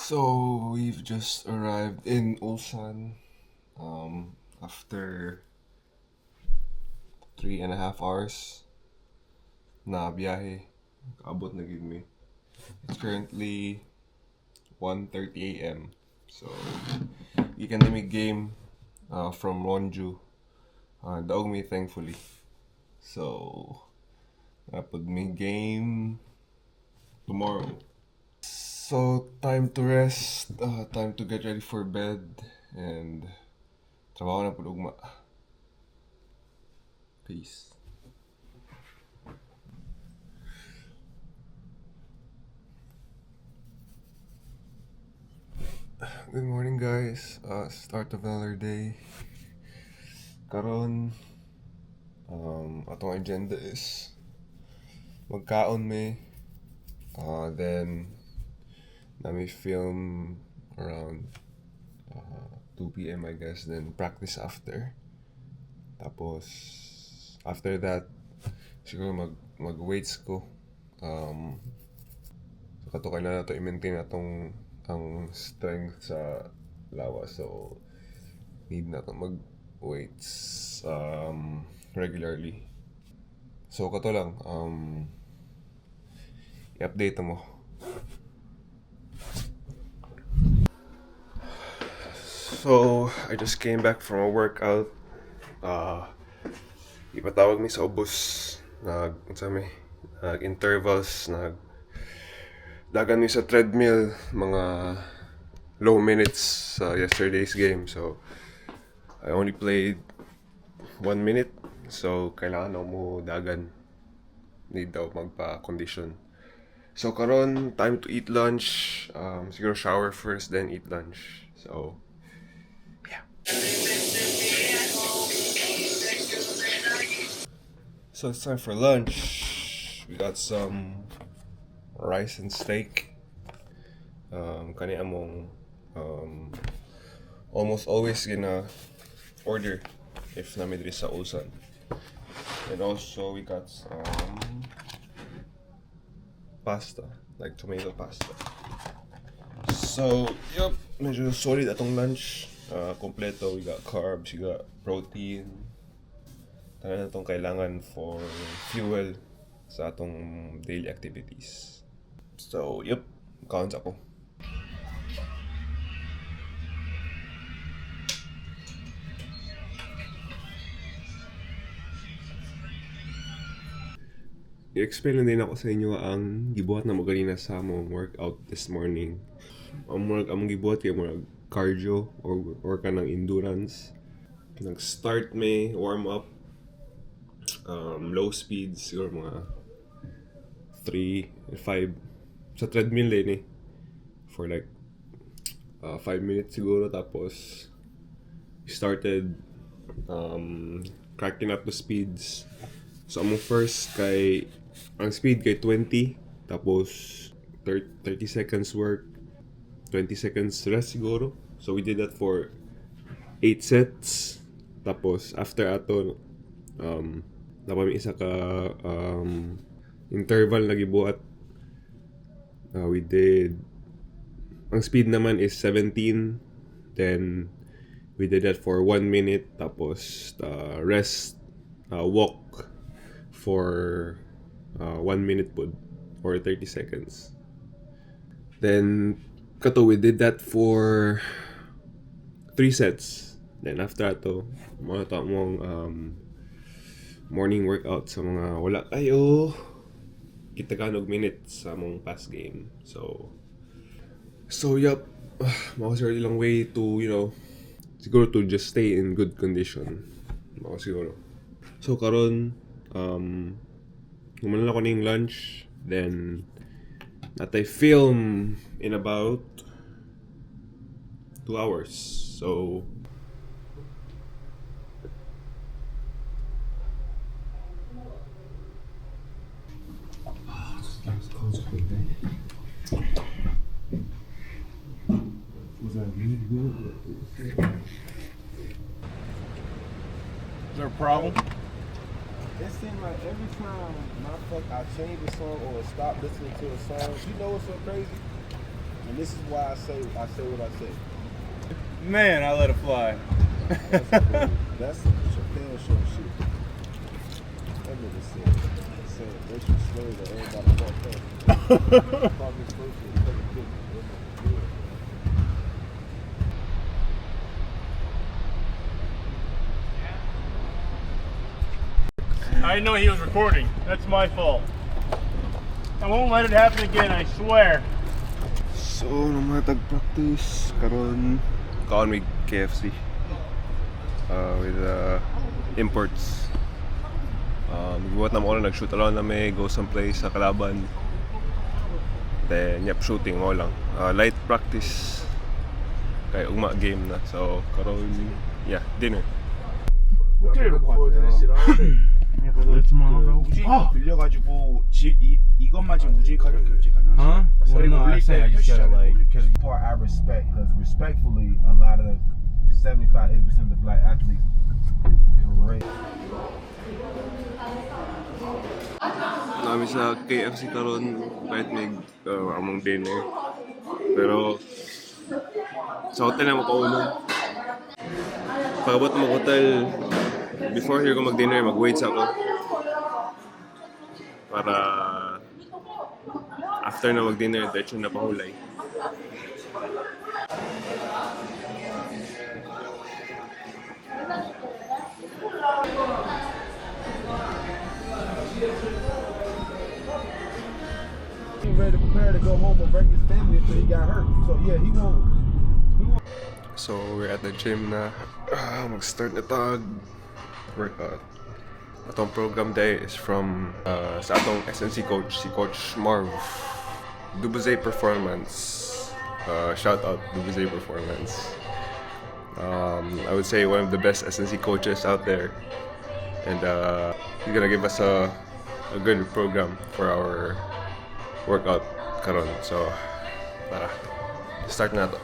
So we've just arrived in Ulsan after 3.5 hours na biyahe. Kaabot na gyud mi. It's currently 1:30 a.m. So gikan na mi game from Wonju. Daog mi, thankfully. So naa pod mi game tomorrow. So time to rest, time to get ready for bed and trabaho na pud ugma. Peace. Good morning, guys. Start of another day. Karon atong agenda is magkaon mi. Then naa mi film around 2 p.m., I guess, then practice after. Tapos after that siguro mag weights ko. So kato kailangan nato i-maintain atong ang strength sa lawas. So need nato mag weights regularly. So kato lang, i-update mo. So, I just came back from a workout. Ipatawag mi sa ubos. Nag, unsa mi, nag intervals, nag dagan mi sa treadmill mga low minutes sa yesterday's game. So, I only played 1 minute. So, kailangan na mo dagan. Need daw magpa-condition. So, karon time to eat lunch. Siguro shower first, then eat lunch. So, yeah. So, it's time for lunch. We got some rice and steak. Kani among almost always gonna order if naa mi diri sa Ulsan. And also we got some pasta, like tomato pasta. So, yep, medyo solid atong lunch. Kompleto, we got carbs, we got protein. Tanan atong kailangan for fuel sa atong daily activities. So, yep, kaon sa ko. I-explain lang din ako sa inyo ang gibuhat namo ganina sa among workout this morning. Ang murag among gibuhat kay murag cardio or kanang endurance. Nag-start may warm up, low speeds, siguro mga 3 5 sa treadmill din eh, for like 5 minutes siguro. Tapos started cracking up the speeds. So among first kay ang speed kay 20, tapos 30 seconds work, 20 seconds rest siguro. So we did that for 8 sets. Tapos after ato naa pa mi isa ka interval na gibuhat. We did, ang speed naman is 17, then we did that for 1 minute, tapos rest, walk for 1 minute pud or 30 seconds. Then kato we did that for 3 sets. Then after ato, mao to among morning workout sa mga wala kayo kita og minutes sa among past game. So yup, mao siguro ilang way to siguro to just stay in good condition. Mao siguro. So karon human lang ko ning lunch, then naa tay film in about 2 hours. So Was that really good? Is there a problem? It seemed like every time my fuck I change a song or stop listening to a song, you know what's so crazy? And this is why I say what I say. Man, I let it fly. That's some Chappelle Show shit. That nigga said racial slurs that everybody walked past. Called me first and take a picture. That nigga good. I didn't know he was recording. That's my fault. I won't let it happen again, I swear. So, naa man practice karon kaon mig KFC with imports. Gibuhat na mo nag-shoot alone na mi, go someplace sa kalaban. Then, yep, shooting mao lang. Light practice kay ugma game na. So, karon, yeah, dinner. Looking forward to this shit all day. 우진 거 빌려가지고 지, 이, 이것만 지금 우진 카드 결제 가능하죠. Huh? Well, no, I'm saying I just gotta, like, 'cause Part I respect, because respectfully, a lot of 75, 80% of the black athletes were raised. Naa mi sa KFC karon kahit may among dinner. Pero sa hotel na makaunon. Pag-abot na mag-hotel, before here ko mag-dinner, mag-wait sa ako. Para after na mag-dinner, diretso na pahulay. He ready to prepare to go home and break his family until he got hurt. So yeah, he won't. He won't. So, we're at the gym na. Mag-start na tag workout. Atong program day is from sa atong SNC coach, si Coach Marv. Dubuze Performance. Shout out Dubuze Performance. I would say one of the best SNC coaches out there. And he's gonna give us a good program for our workout karon. So, tara. Start na to.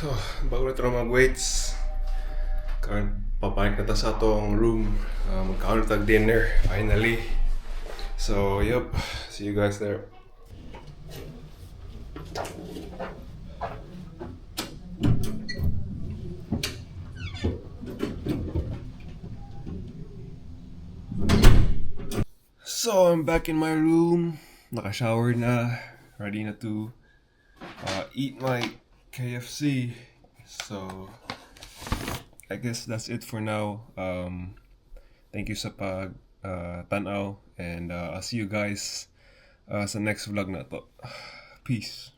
So, bago na ito mag-weights, karon pabalik na ta sa atong room. Magkaon na tag dinner, finally. So, yep. See you guys there. So, I'm back in my room. Naka-shower na. Ready na to eat my KFC. So, I guess that's it for now. Thank you sa pag tanaw and I'll see you guys sa next vlog na to. Peace.